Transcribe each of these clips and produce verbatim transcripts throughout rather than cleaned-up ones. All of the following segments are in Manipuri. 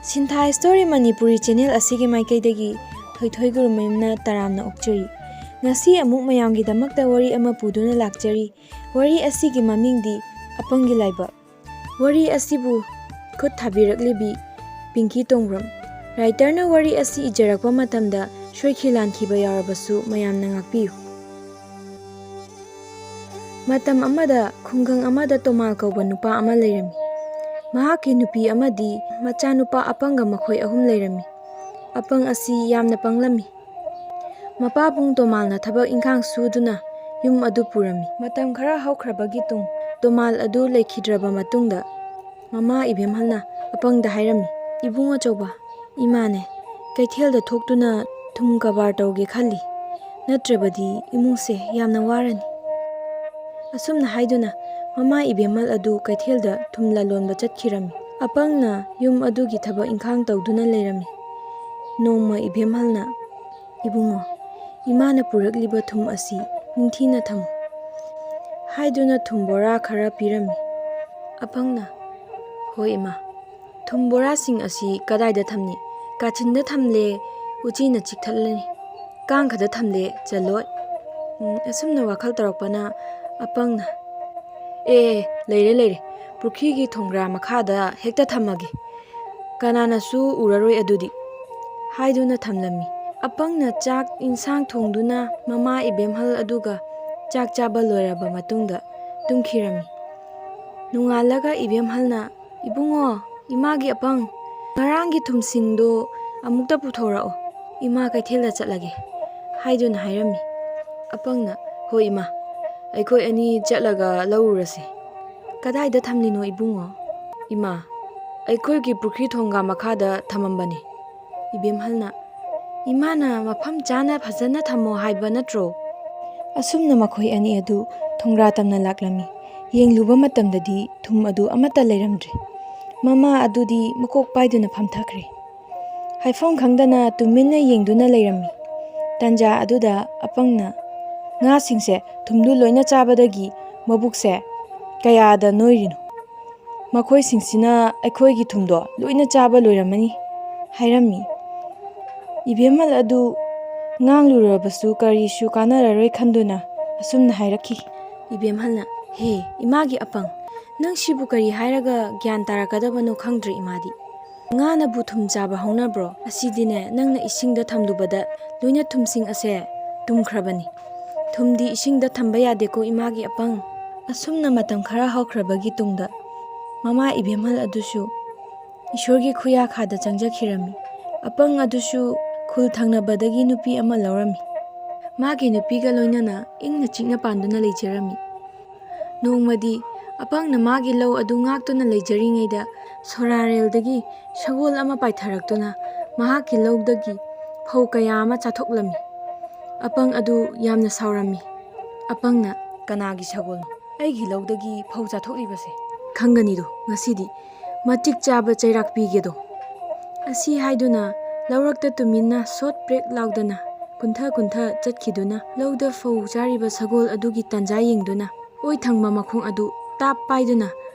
ꯁꯤꯟꯊꯥ ꯁ꯭ꯇꯣꯔꯤ ꯃꯅꯤꯄꯨꯔꯤ ꯆꯦꯅꯦꯜ ꯑꯁꯤꯒꯤ ꯃꯥꯏꯀꯩꯗꯒꯤ ꯊꯣꯏꯊꯣꯏ ꯒꯨꯔꯨꯃꯌꯨꯝꯅ ꯇꯔꯥꯝꯅ ꯑꯣꯛꯆꯔꯤ꯫ ꯉꯁꯤ ꯑꯃꯨꯛ ꯃꯌꯥꯝꯒꯤꯗꯃꯛꯇ ꯋꯥꯔꯤ ꯑꯃ ꯄꯨꯗꯨꯅ ꯂꯥꯛꯆꯔꯤ꯫ ꯋꯥꯔꯤ ꯑꯁꯤꯒꯤ ꯃꯃꯤꯡꯗꯤ ꯑꯄꯪꯒꯤ ꯂꯥꯏꯕꯛ꯫ ꯋꯥꯔꯤ ꯑꯁꯤꯕꯨ ꯈꯨꯠ ꯊꯥꯕꯤꯔꯛꯂꯤꯕꯤ ꯄꯤꯡꯀꯤ ꯇꯣꯡꯕ꯭ꯔꯝ꯫ ꯔꯥꯏꯇꯔꯅ ꯋꯥꯔꯤ ꯑꯁꯤ ꯏꯖꯔꯛꯄ ꯃꯇꯝꯗ ꯁꯣꯏꯈꯤ ꯂꯥꯟꯈꯤꯕ ꯌꯥꯎꯔꯕꯁꯨ ꯃꯌꯥꯝꯅ ꯉꯥꯛꯄꯤꯌꯨ꯫ ꯃꯇꯝ ꯑꯃꯗ ꯈꯨꯡꯒꯪ ꯑꯃꯗ ꯇꯣꯃꯥꯜ ꯀꯧꯕ ꯅꯨꯄꯥ ꯑꯃ ꯂꯩꯔꯝꯃꯤ꯫ ꯃꯍꯥꯛꯀꯤ ꯅꯨꯄꯤ ꯑꯃꯗꯤ ꯃꯆꯥꯅꯨꯄꯥ ꯑꯄꯪꯒ ꯃꯈꯣꯏ ꯑꯍꯨꯝ ꯂꯩꯔꯝꯃꯤ꯫ ꯑꯄꯪ ꯑꯁꯤ ꯌꯥꯝꯅ ꯄꯪꯂꯝꯃꯤ꯫ ꯃꯄꯥꯕꯨꯡ ꯇꯣꯃꯥꯜꯅ ꯊꯕꯛ ꯏꯪꯈꯥꯡ ꯁꯨꯗꯨꯅ ꯌꯨꯝ ꯑꯗꯨ ꯄꯨꯔꯝꯃꯤ꯫ ꯃꯇꯝ ꯈꯔ ꯍꯧꯈ꯭ꯔꯕꯒꯤ ꯇꯨꯡ ꯇꯣꯃꯥꯜ ꯑꯗꯨ ꯂꯩꯈꯤꯗ꯭ꯔꯕ ꯃꯇꯨꯡꯗ ꯃꯃꯥ ꯏꯕꯦꯝꯍꯜꯅ ꯑꯄꯪꯗ ꯍꯥꯏꯔꯝꯃꯤ, "ꯏꯕꯨꯡ ꯑꯆꯧꯕ, ꯏꯃꯥꯅꯦ ꯀꯩꯊꯦꯜꯗ ꯊꯣꯛꯇꯨꯅ ꯊꯨꯝ ꯀꯕꯥꯔ ꯇꯧꯒꯦ ꯈꯜꯂꯤ, ꯅꯠꯇ꯭ꯔꯕꯗꯤ ꯏꯃꯨꯡꯁꯦ ꯌꯥꯝꯅ ꯋꯥꯔꯅꯤ"꯫ ꯑꯁꯨꯝꯅ ꯍꯥꯏꯗꯨꯅ ꯃꯃꯥ ꯏꯕꯦꯝꯍꯜ ꯑꯗꯨ ꯀꯩꯊꯦꯜꯗ ꯊꯨꯝ ꯂꯂꯣꯟꯕ ꯆꯠꯈꯤꯔꯝꯃꯤ꯫ ꯑꯄꯪꯅ ꯌꯨꯝ ꯑꯗꯨꯒꯤ ꯊꯕꯛ ꯏꯪꯈꯥꯡ ꯇꯧꯗꯨꯅ ꯂꯩꯔꯝꯃꯤ꯫ ꯅꯣꯡꯃ ꯏꯕꯦꯝꯍꯜꯅ, "ꯏꯕꯨꯡꯉꯣ, ꯏꯃꯥꯅ ꯄꯨꯔꯛꯂꯤꯕ ꯊꯨꯝ ꯑꯁꯤ ꯅꯤꯡꯊꯤꯅ ꯊꯝꯃꯨ" ꯍꯥꯏꯗꯨꯅ ꯊꯨꯝ ꯕꯣꯔꯥ ꯈꯔ ꯄꯤꯔꯝꯃꯤ꯫ ꯑꯄꯪꯅ, "ꯍꯣꯏ ꯏꯃꯥ, ꯊꯨꯝ ꯕꯣꯔꯥꯁꯤꯡ ꯑꯁꯤ ꯀꯗꯥꯏꯗ ꯊꯝꯅꯤ? ꯀꯥꯆꯤꯟꯗ ꯊꯝꯂꯦ, ꯎꯆꯤꯅ ꯆꯤꯛꯊꯠꯂꯅꯤ꯫ ꯀꯥꯡꯈꯗ ꯊꯝꯂꯦ, ꯆꯜꯂꯣꯏ"꯫ ꯎꯝ, ꯑꯁꯨꯝꯅ ꯋꯥꯈꯜ ꯇꯧꯔꯛꯄꯅ ꯑꯄꯪꯅ, "ꯑꯦ, ꯂꯩꯔꯦ, ꯂꯩꯔꯦ, ꯄꯨꯈ꯭ꯔꯤꯒꯤ ꯊꯣꯡꯒ꯭ꯔꯥ ꯃꯈꯥꯗ ꯍꯦꯛꯇ ꯊꯝꯃꯒꯦ, ꯀꯅꯥꯅꯁꯨ ꯎꯔꯔꯣꯏ ꯑꯗꯨꯗꯤ" ꯍꯥꯏꯗꯨꯅ ꯊꯝꯂꯝꯃꯤ꯫ ꯑꯄꯪꯅ ꯆꯥꯛ ꯏꯟꯁꯥꯡ ꯊꯣꯡꯗꯨꯅ ꯃꯃꯥ ꯏꯕꯦꯝꯍꯜ ꯑꯗꯨꯒ ꯆꯥꯛ ꯆꯥꯕ ꯂꯣꯏꯔꯕ ꯃꯇꯨꯡꯗ ꯇꯨꯝꯈꯤꯔꯝꯃꯤ꯫ ꯅꯣꯡꯉꯥꯜꯂꯒ ꯏꯕꯦꯝꯍꯜꯅ, "ꯏꯕꯨꯡꯉꯣ, ꯏꯃꯥꯒꯤ ꯑꯄꯪ, ꯉꯔꯥꯡꯒꯤ ꯊꯨꯝꯁꯤꯡꯗꯣ ꯑꯃꯨꯛꯇ ꯄꯨꯊꯣꯔꯛꯑꯣ, ꯏꯃꯥ ꯀꯩꯊꯦꯜꯗ ꯆꯠꯂꯒꯦ" ꯍꯥꯏꯗꯨꯅ ꯍꯥꯏꯔꯝꯃꯤ꯫ ꯑꯄꯪꯅ, "ꯍꯣꯏ ꯏꯃꯥ, ꯑꯩꯈꯣꯏ ꯑꯅꯤ ꯆꯠꯂꯒ ꯂꯧꯔꯨꯔꯁꯤ"꯫ "ꯀꯗꯥꯏꯗ ꯊꯝꯂꯤꯅꯣ ꯏꯕꯨꯡꯉꯣ?" "ꯏꯃꯥ, ꯑꯩꯈꯣꯏꯒꯤ ꯄꯨꯈ꯭ꯔꯤ ꯊꯣꯡꯒꯥ ꯃꯈꯥꯗ ꯊꯝꯃꯝꯕꯅꯤ"꯫ ꯏꯕꯦꯝꯍꯜꯅ, "ꯏꯃꯥꯅ ꯃꯐꯝ ꯆꯥꯅ ꯐꯖꯅ ꯊꯝꯃꯣ ꯍꯥꯏꯕ ꯅꯠꯇ꯭ꯔꯣ?" ꯑꯁꯨꯝꯅ ꯃꯈꯣꯏ ꯑꯅꯤ ꯑꯗꯨ ꯊꯣꯡꯒ꯭ꯔꯥ ꯇꯝꯅ ꯂꯥꯛꯂꯝꯃꯤ꯫ ꯌꯦꯡꯂꯨꯕ ꯃꯇꯝꯗꯗꯤ ꯊꯨꯝ ꯑꯗꯨ ꯑꯃꯠꯇ ꯂꯩꯔꯝꯗ꯭ꯔꯦ꯫ ꯃꯃꯥ ꯑꯗꯨꯗꯤ ꯃꯀꯣꯛ ꯄꯥꯏꯗꯨꯅ ꯐꯝꯊꯈ꯭ꯔꯦ꯫ ꯍꯥꯏꯐꯝ ꯈꯪꯗꯅ ꯇꯨꯃꯤꯟꯅ ꯌꯦꯡꯗꯨꯅ ꯂꯩꯔꯝꯃꯤ꯫ ꯇꯟꯖꯥ ꯑꯗꯨꯗ ꯑꯄꯪꯅ, "ꯉꯥꯁꯤꯡꯁꯦ ꯊꯨꯝꯗꯨ ꯂꯣꯏꯅ ꯆꯥꯕꯗꯒꯤ ꯃꯕꯨꯛꯁꯦ ꯀꯌꯥꯗ ꯅꯣꯏꯔꯤꯅꯣ?" "ꯃꯈꯣꯏꯁꯤꯡꯁꯤꯅ ꯑꯩꯈꯣꯏꯒꯤ ꯊꯨꯝꯗꯣ ꯂꯣꯏꯅ ꯆꯥꯕ ꯂꯣꯏꯔꯝꯃꯅꯤ" ꯍꯥꯏꯔꯝꯃꯤ꯫ ꯏꯕꯦꯝꯍꯜ ꯑꯗꯨ ꯉꯥꯡꯂꯨꯔꯕꯁꯨ ꯀꯔꯤꯁꯨ ꯀꯥꯟꯅꯔꯔꯣꯏ ꯈꯟꯗꯨꯅ ꯑꯁꯨꯝꯅ ꯍꯥꯏꯔꯛꯈꯤ꯫ ꯏꯕꯦꯝꯍꯜꯅ, "ꯍꯦ, ꯏꯃꯥꯒꯤ ꯑꯄꯪ, ꯅꯪ ꯁꯤꯕꯨ ꯀꯔꯤ ꯍꯥꯏꯔꯒ ꯒ꯭ꯌꯥꯟ ꯇꯥꯔꯛꯀꯗꯕꯅꯣ ꯈꯪꯗ꯭ꯔꯦ ꯏꯃꯥꯗꯤ꯫ ꯉꯥꯅꯕꯨ ꯊꯨꯝ ꯆꯥꯕ ꯍꯧꯅꯕ꯭ꯔꯣ? ꯑꯁꯤꯗꯤꯅꯦ, ꯅꯪꯅ ꯏꯁꯤꯡꯗ ꯊꯝꯂꯨꯕꯗ ꯂꯣꯏꯅ ꯊꯨꯝꯁꯤꯡ ꯑꯁꯦ ꯇꯨꯝꯈ꯭ꯔꯕꯅꯤ꯫ ꯊꯨꯝꯗꯤ ꯏꯁꯤꯡꯗ ꯊꯝꯕ ꯌꯥꯗꯦꯀꯣ ꯏꯃꯥꯒꯤ ꯑꯄꯪ"꯫ ꯑꯁꯨꯝꯅ ꯃꯇꯝ ꯈꯔ ꯍꯧꯈ꯭ꯔꯕꯒꯤ ꯇꯨꯡꯗ ꯃꯃꯥ ꯏꯕꯦꯝꯍꯜ ꯑꯗꯨꯁꯨ ꯏꯁꯣꯔꯒꯤ ꯈꯨꯌꯥꯈꯥꯗ ꯆꯪꯖꯈꯤꯔꯝꯃꯤ꯫ ꯑꯄꯪ ꯑꯗꯨꯁꯨ ꯈꯨꯜ ꯊꯪꯅꯕꯗꯒꯤ ꯅꯨꯄꯤ ꯑꯃ ꯂꯧꯔꯝꯃꯤ꯫ ꯃꯥꯒꯤ ꯅꯨꯄꯤꯒ ꯂꯣꯏꯅꯅ ꯏꯪꯅ ꯆꯤꯛꯅ ꯄꯥꯟꯗꯨꯅ ꯂꯩꯖꯔꯝꯃꯤ꯫ ꯅꯣꯡꯃꯗꯤ ꯑꯄꯪꯅ ꯃꯥꯒꯤ ꯂꯧ ꯑꯗꯨ ꯉꯥꯛꯇꯨꯅ ꯂꯩꯖꯔꯤꯉꯩꯗ ꯁꯣꯔꯥꯔꯦꯜꯗꯒꯤ ꯁꯒꯣꯜ ꯑꯃ ꯄꯥꯏꯊꯔꯛꯇꯨꯅ ꯃꯍꯥꯛꯀꯤ ꯂꯧꯗꯒꯤ ꯐꯧ ꯀꯌꯥ ꯑꯃ ꯆꯥꯊꯣꯛꯂꯝꯃꯤ꯫ ꯑꯄꯪ ꯑꯗꯨ ꯌꯥꯝꯅ ꯁꯥꯎꯔꯝꯃꯤ꯫ ꯑꯄꯪꯅ, "ꯀꯅꯥꯒꯤ ꯁꯒꯣꯜꯅꯣ ꯑꯩꯒꯤ ꯂꯧꯗꯒꯤ ꯐꯧ ꯆꯥꯊꯣꯛꯂꯤꯕꯁꯦ? ꯈꯪꯒꯅꯤꯗꯣ ꯉꯁꯤꯗꯤ ꯃꯇꯤꯛ ꯆꯥꯕ ꯆꯩꯔꯥꯛ ꯄꯤꯒꯦꯗꯣ"꯫ ꯑꯁꯤ ꯍꯥꯏꯗꯨꯅ ꯂꯧꯔꯛꯇ ꯇꯨꯃꯤꯟꯅ ꯁꯣꯠ ꯄ꯭ꯔꯦꯛ ꯂꯥꯎꯗꯅ ꯀꯨꯟꯊ ꯀꯨꯟꯊ ꯆꯠꯈꯤꯗꯨꯅ ꯂꯧꯗ ꯐꯧ ꯆꯥꯔꯤꯕ ꯁꯒꯣꯜ ꯑꯗꯨꯒꯤ ꯇꯥꯟꯖꯥ ꯌꯦꯡꯗꯨꯅ ꯑꯣꯏ ꯊꯪꯕ ꯃꯈꯣꯡ ꯑꯗꯨ ꯇꯥꯞ ꯄꯥꯏꯗꯨꯅ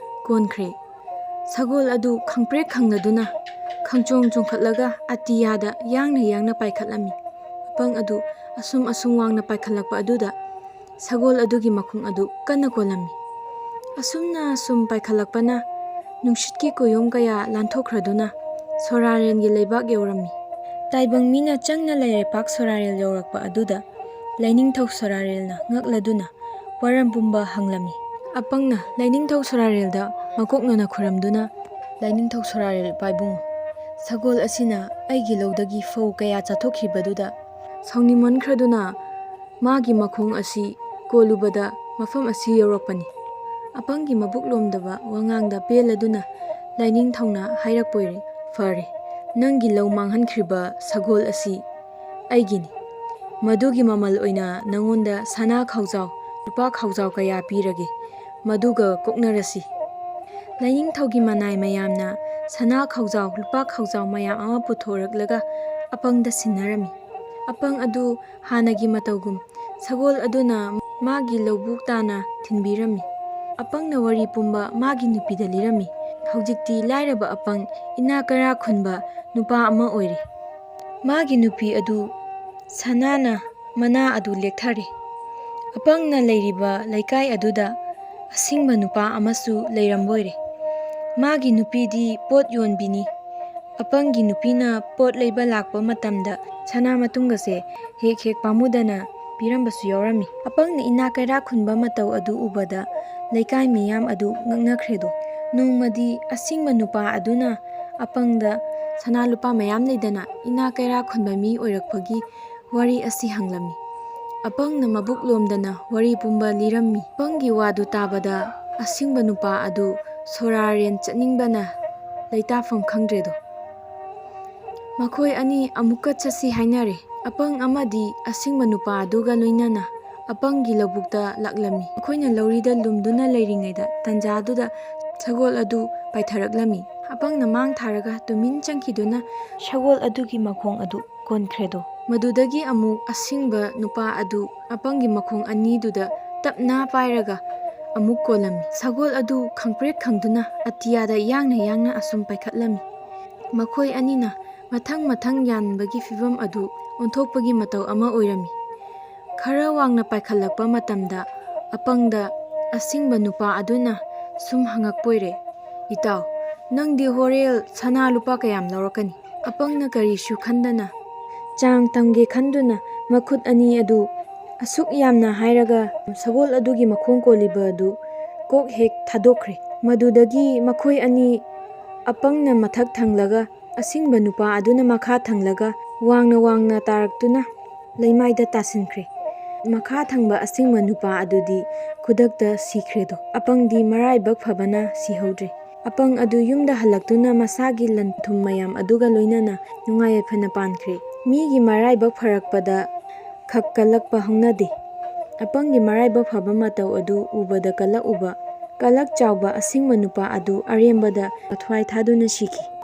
ꯀꯣꯟꯈ꯭ꯔꯦ꯫ ꯁꯒꯣꯜ ꯑꯗꯨ ꯈꯪꯄ꯭ꯔꯦꯛ ꯈꯪꯅꯗꯨꯅ ꯈꯪꯆꯣꯡ ꯆꯣꯡꯈꯠꯂꯒ ꯑꯇꯤꯌꯥꯗ ꯌꯥꯡꯅ ꯌꯥꯡꯅ ꯄꯥꯏꯈꯠꯂꯝꯃꯤ꯫ ꯑꯄꯪ ꯑꯗꯨ ꯑꯁꯨꯝ ꯑꯁꯨꯝ ꯋꯥꯡꯅ ꯄꯥꯏꯈꯠꯂꯛꯄ ꯑꯗꯨꯗ ꯁꯒꯣꯜ ꯑꯗꯨꯒꯤ ꯃꯈꯣꯡ ꯑꯗꯨ ꯀꯟꯅ ꯀꯣꯜꯂꯝꯃꯤ꯫ ꯑꯁꯨꯝꯅ ꯑꯁꯨꯝ ꯄꯥꯏꯈꯠꯂꯛꯄꯅ ꯅꯨꯡꯁꯤꯠꯀꯤ ꯀꯣꯌꯣꯝ ꯀꯌꯥ ꯂꯥꯟꯊꯣꯛꯈ꯭ꯔꯗꯨꯅ ꯁꯣꯔꯥꯔꯦꯜꯒꯤ ꯂꯩꯕꯥꯛ ꯌꯧꯔꯝꯃꯤ꯫ ꯇꯥꯏꯕꯪ ꯃꯤꯅ ꯆꯪꯅ ꯂꯩꯔꯩꯄꯥꯛ ꯁꯣꯔꯥꯔꯦꯜ ꯌꯧꯔꯛꯄ ꯑꯗꯨꯗ ꯂꯥꯏꯅꯤꯡꯊꯧ ꯁꯣꯔꯥꯔꯦꯜꯅ ꯉꯛꯂꯗꯨꯅ ꯋꯥꯔꯝ ꯄꯨꯝꯕ ꯍꯪꯂꯝꯃꯤ꯫ ꯑꯄꯪꯅ ꯂꯥꯏꯅꯤꯡꯊꯧ ꯁꯣꯔꯥꯔꯦꯜꯗ ꯃꯀꯣꯛꯅꯅ ꯈꯨꯔꯝꯗꯨꯅ, "ꯂꯥꯏꯅꯤꯡꯊꯧ ꯁꯣꯔꯥꯔꯦꯜ ꯄꯥꯏꯕꯨꯡ, ꯁꯒꯣꯜ ꯑꯁꯤꯅ ꯑꯩꯒꯤ ꯂꯧꯗꯒꯤ ꯐꯧ ꯀꯌꯥ ꯆꯥꯊꯣꯛꯈꯤꯕꯗꯨꯗ ꯁꯥꯎꯅꯤꯡꯃꯟꯈ꯭ꯔꯗꯨꯅ ꯃꯥꯒꯤ ꯃꯈꯣꯡ ꯑꯁꯤ ꯀꯣꯜꯂꯨꯕꯗ ꯃꯐꯝ ꯑꯁꯤ ꯌꯧꯔꯛꯄꯅꯤ"꯫ ꯑꯄꯪꯒꯤ ꯃꯕꯨꯛ ꯂꯣꯝꯗꯕ ꯋꯥꯉꯥꯡꯗ ꯄꯦꯜꯂꯗꯨꯅ ꯂꯥꯏꯅꯤꯡꯊꯧꯅ ꯍꯥꯏꯔꯛꯄꯣꯏꯔꯦ, "ꯐꯔꯦ, ꯅꯪꯒꯤ ꯂꯧ ꯃꯥꯡꯍꯟꯈ꯭ꯔꯤꯕ ꯁꯒꯣꯜ ꯑꯁꯤ ꯑꯩꯒꯤꯅꯤ꯫ ꯃꯗꯨꯒꯤ ꯃꯃꯜ ꯑꯣꯏꯅ ꯅꯉꯣꯟꯗ ꯁꯅꯥ ꯈꯥꯎꯖꯥꯎ, ꯂꯨꯄꯥ ꯈꯥꯎꯖꯥꯎ ꯀꯌꯥ ꯄꯤꯔꯒꯦ, ꯃꯗꯨꯒ ꯀꯣꯛꯅꯔꯁꯤ"꯫ ꯂꯥꯏꯅꯤꯡꯊꯧꯒꯤ ꯃꯅꯥꯏ ꯃꯌꯥꯝꯅ ꯁꯅꯥ ꯈꯥꯎꯖꯥꯎ, ꯂꯨꯄꯥ ꯈꯥꯎꯖꯥꯎ ꯃꯌꯥꯝ ꯑꯃ ꯄꯨꯊꯣꯔꯛꯂꯒ ꯑꯄꯪꯗ ꯁꯤꯟꯅꯔꯝꯃꯤ꯫ ꯑꯄꯪ ꯑꯗꯨ ꯍꯥꯟꯅꯒꯤ ꯃꯇꯧꯒꯨꯝ ꯁꯒꯣꯜ ꯑꯗꯨꯅ ꯃꯥꯒꯤ ꯂꯧꯕꯨꯛ ꯇꯥꯅ ꯊꯤꯟꯕꯤꯔꯝꯃꯤ꯫ ꯑꯄꯪꯅ ꯋꯥꯔꯤ ꯄꯨꯝꯕ ꯃꯥꯒꯤ ꯅꯨꯄꯤꯗ ꯂꯤꯔꯝꯃꯤ꯫ ꯍꯧꯖꯤꯛꯇꯤ ꯂꯥꯏꯔꯕ ꯑꯄꯪ ꯏꯅꯥꯛ ꯀꯩꯔꯥꯛ ꯈꯨꯟꯕ ꯅꯨꯄꯥ ꯑꯃ ꯑꯣꯏꯔꯦ꯫ ꯃꯥꯒꯤ ꯅꯨꯄꯤ ꯑꯗꯨ ꯁꯅꯥꯅ ꯃꯅꯥ ꯑꯗꯨ ꯂꯦꯛꯊꯔꯦ꯫ ꯑꯄꯪꯅ ꯂꯩꯔꯤꯕ ꯂꯩꯀꯥꯏ ꯑꯗꯨꯗ ꯑꯁꯤꯡꯕ ꯅꯨꯄꯥ ꯑꯃꯁꯨ ꯂꯩꯔꯝꯕꯣꯏꯔꯦ꯫ ꯃꯥꯒꯤ ꯅꯨꯄꯤꯗꯤ ꯄꯣꯠ ꯌꯣꯟꯕꯤꯅꯤ꯫ ꯑꯄꯪꯒꯤ ꯅꯨꯄꯤꯅ ꯄꯣꯠ ꯂꯩꯕ ꯂꯥꯛꯄ ꯃꯇꯝꯗ ꯁꯅꯥ ꯃꯇꯨꯝꯒꯁꯦ ꯍꯦꯛ ꯍꯦꯛ ꯄꯥꯝꯃꯨꯗꯅ ꯄꯤꯔꯝꯕꯁꯨ ꯌꯥꯎꯔꯝꯃꯤ꯫ ꯑꯄꯪꯅ ꯏꯅꯥꯛ ꯀꯩꯔꯥꯛ ꯈꯨꯟꯕ ꯃꯇꯧ ꯑꯗꯨ ꯎꯕꯗ ꯂꯩꯀꯥꯏ ꯃꯤꯌꯥꯝ ꯑꯗꯨ ꯉꯛꯅꯈ꯭ꯔꯦꯗꯣ꯫ ꯅꯣꯡꯃꯗꯤ ꯑꯁꯤꯡꯕ ꯅꯨꯄꯥ ꯑꯗꯨꯅ ꯑꯄꯪꯗ ꯁꯅꯥ ꯂꯨꯄꯥ ꯃꯌꯥꯝ ꯂꯩꯗꯅ ꯏꯅꯥꯛ ꯀꯩꯔꯥꯛ ꯈꯨꯟꯕ ꯃꯤ ꯑꯣꯏꯔꯛꯄꯒꯤ ꯋꯥꯔꯤ ꯑꯁꯤ ꯍꯪꯂꯝꯃꯤ꯫ ꯑꯄꯪꯅ ꯃꯕꯨꯛ ꯂꯣꯝꯗꯅ ꯋꯥꯔꯤ ꯄꯨꯝꯕ ꯂꯤꯔꯝꯃꯤ꯫ ꯑꯄꯪꯒꯤ ꯋꯥꯗꯨ ꯇꯥꯕꯗ ꯑꯁꯤꯡꯕ ꯅꯨꯄꯥ ꯑꯗꯨ ꯁꯣꯔꯥꯔꯦꯟ ꯆꯠꯅꯤꯡꯕꯅ ꯂꯩꯇꯥꯐꯝ ꯈꯪꯗ꯭ꯔꯦꯗꯣ꯫ ꯃꯈꯣꯏ ꯑꯅꯤ ꯑꯃꯨꯛꯀ ꯆꯠꯁꯤ ꯍꯥꯏꯅꯔꯦ꯫ ꯑꯄꯪ ꯑꯃꯗꯤ ꯑꯁꯤꯡꯕ ꯅꯨꯄꯥ ꯑꯗꯨꯒ ꯂꯣꯏꯅꯅ ꯑꯄꯪꯒꯤ ꯂꯧꯕꯨꯛꯇ ꯂꯥꯛꯂꯝꯃꯤ꯫ ꯃꯈꯣꯏꯅ ꯂꯧꯔꯤꯗ ꯂꯨꯝꯗꯨꯅ ꯂꯩꯔꯤꯉꯩꯗ ꯇꯟꯖꯥꯗꯨꯗ ꯁꯒꯣꯜ ꯑꯗꯨ ꯄꯥꯏꯊꯔꯛꯂꯝꯃꯤ꯫ ꯑꯄꯪꯅ ꯃꯥꯡ ꯊꯥꯔꯒ ꯇꯨꯃꯤꯟ ꯆꯪꯈꯤꯗꯨꯅ ꯁꯒꯣꯜ ꯑꯗꯨꯒꯤ ꯃꯈꯣꯡ ꯑꯗꯨ ꯀꯣꯟꯈ꯭ꯔꯦꯗꯣ꯫ ꯃꯗꯨꯗꯒꯤ ꯑꯃꯨꯛ ꯑꯁꯤꯡꯕ ꯅꯨꯄꯥ ꯑꯗꯨ ꯑꯄꯪꯒꯤ ꯃꯈꯣꯡ ꯑꯅꯤꯗꯨꯗ ꯇꯞꯅ ꯄꯥꯏꯔꯒ ꯑꯃꯨꯛ ꯀꯣꯜꯂꯝꯃꯤ꯫ ꯁꯒꯣꯜ ꯑꯗꯨ ꯈꯪꯄ꯭ꯔꯦꯛ ꯈꯪꯗꯨꯅ ꯑꯇꯤꯌꯥꯗ ꯌꯥꯡꯅ ꯌꯥꯡꯅ ꯑꯁꯨꯝ ꯄꯥꯏꯈꯠꯂꯝꯃꯤ꯫ ꯃꯈꯣꯏ ꯑꯅꯤꯅ ꯃꯊꯪ ꯃꯊꯪ ꯌꯥꯟꯕꯒꯤ ꯐꯤꯚꯝ ꯑꯗꯨ ꯑꯣꯟꯊꯣꯛꯄꯒꯤ ꯃꯇꯧ ꯑꯃ ꯑꯣꯏꯔꯝꯃꯤ꯫ ꯈꯔ ꯋꯥꯡꯅ ꯄꯥꯏꯈꯠꯂꯛꯄ ꯃꯇꯝꯗ ꯑꯄꯪꯗ ꯑꯁꯤꯡꯕ ꯅꯨꯄꯥ ꯑꯗꯨꯅ ꯁꯨꯝ ꯍꯪꯉꯛꯄꯣꯏꯔꯦ, "ꯏꯇꯥꯎ, ꯅꯪꯗꯤ ꯍꯣꯔꯦꯜ ꯁꯅꯥ ꯂꯨꯄꯥ ꯀꯌꯥꯝ ꯂꯧꯔꯛꯀꯅꯤ?" ꯑꯄꯪꯅ ꯀꯔꯤꯁꯨ ꯈꯟꯗꯅ ꯆꯥꯡ ꯇꯝꯒꯦ ꯈꯟꯗꯨꯅ ꯃꯈꯨꯠ ꯑꯅꯤ ꯑꯗꯨ ꯑꯁꯨꯛ ꯌꯥꯝꯅ ꯍꯥꯏꯔꯒ ꯁꯒꯣꯜ ꯑꯗꯨꯒꯤ ꯃꯈꯣꯡ ꯀꯣꯜꯂꯤꯕ ꯑꯗꯨ ꯀꯣꯛ ꯍꯦꯛ ꯊꯥꯗꯣꯛꯈ꯭ꯔꯦ꯫ ꯃꯗꯨꯗꯒꯤ ꯃꯈꯣꯏ ꯑꯅꯤ ꯑꯄꯪꯅ ꯃꯊꯛ ꯊꯪꯂꯒ ꯑꯁꯤꯡꯕ ꯅꯨꯄꯥ ꯑꯗꯨꯅ ꯃꯈꯥ ꯊꯪꯂꯒ ꯋꯥꯡꯅ ꯋꯥꯡꯅ ꯇꯥꯔꯛꯇꯨꯅ ꯂꯩꯃꯥꯏꯗ ꯇꯥꯁꯤꯟꯈ꯭ꯔꯦ꯫ ꯃꯈꯥ ꯊꯪꯕ ꯑꯁꯤꯡꯕ ꯅꯨꯄꯥ ꯑꯗꯨꯗꯤ ꯈꯨꯗꯛꯇ ꯁꯤꯈ꯭ꯔꯦꯗꯣ꯫ ꯑꯄꯪꯗꯤ ꯃꯔꯥꯏꯕꯛ ꯐꯕꯅ ꯁꯤꯍꯧꯗ꯭ꯔꯦ꯫ ꯑꯄꯪ ꯑꯗꯨ ꯌꯨꯝꯗ ꯍꯜꯂꯛꯇꯨꯅ ꯃꯁꯥꯒꯤ ꯂꯟ ꯊꯨꯝ ꯃꯌꯥꯝ ꯑꯗꯨꯒ ꯂꯣꯏꯅꯅ ꯅꯨꯡꯉꯥꯏ ꯌꯥꯏꯐꯅ ꯄꯥꯟꯈ꯭ꯔꯦ꯫ ꯃꯤꯒꯤ ꯃꯔꯥꯏꯕꯛ ꯐꯔꯛꯄꯗ ꯈꯛ ꯀꯜꯂꯛꯄ ꯍꯧꯅꯗꯦ꯫ ꯑꯄꯪꯒꯤ ꯃꯔꯥꯏꯕꯛ ꯐꯕ ꯃꯇꯧ ꯑꯗꯨ ꯎꯕꯗ ꯀꯜꯂꯛꯎꯕ ꯀꯂꯛ ꯆꯥꯎꯕ ꯑꯁꯤꯡꯕ ꯅꯨꯄꯥ ꯑꯗꯨ ꯑꯔꯦꯝꯕꯗ ꯃꯊ꯭ꯋꯥꯏ ꯊꯥꯗꯨꯅ ꯁꯤꯈꯤ꯫